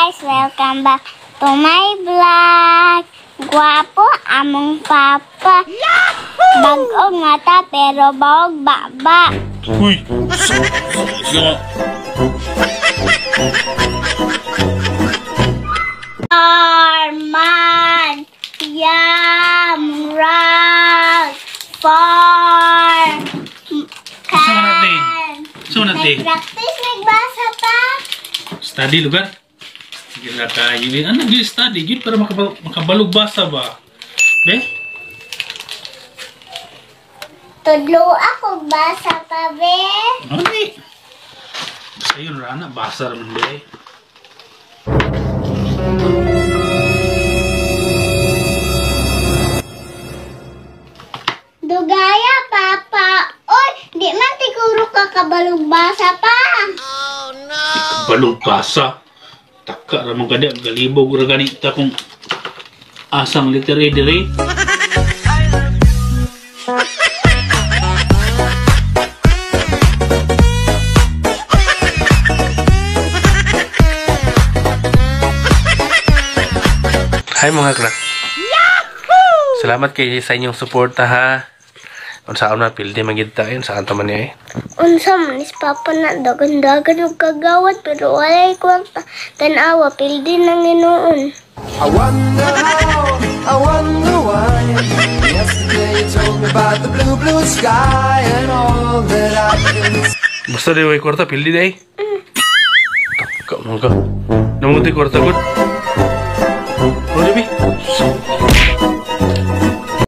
Guys! Welcome back to my vlog! Gwapo among papa. Bag-ong mata pero baog baba. Uy! Siya. Arman Yam Rag Farm. Asa man natin? Asa man natin? Nag-practice, nagbasa pa. Study lugar? Sige na kayo. Ano gyud study? Gyud para makabalog basa ba? Be? Tudlo ako basa pa, be. Ano ni? Basta yun, Rana. Basa raman, be. Dugaya, Papa. Oy, di man siguro ka kabalog basa pa. Kabalog basa. Taka raman ka di. Galibog ra ganita kung asang letter A dire. Hi mga krak. Yahoo! Salamat kay sa inyong suporta ha. Unsaon na pildi man gid ta, unsaon ta man ni eh. Unsa man is Papa na dagan-dagan og kagawad pero walay kwarta. Tan-awa pildi nang hinuon. I wonder how, I wonder why. Yesterday you told me about the blue, blue sky and all that I can Basta di way kwarta pildi day. Taka man ka. Namuti kwarta gud. Oh, di bi.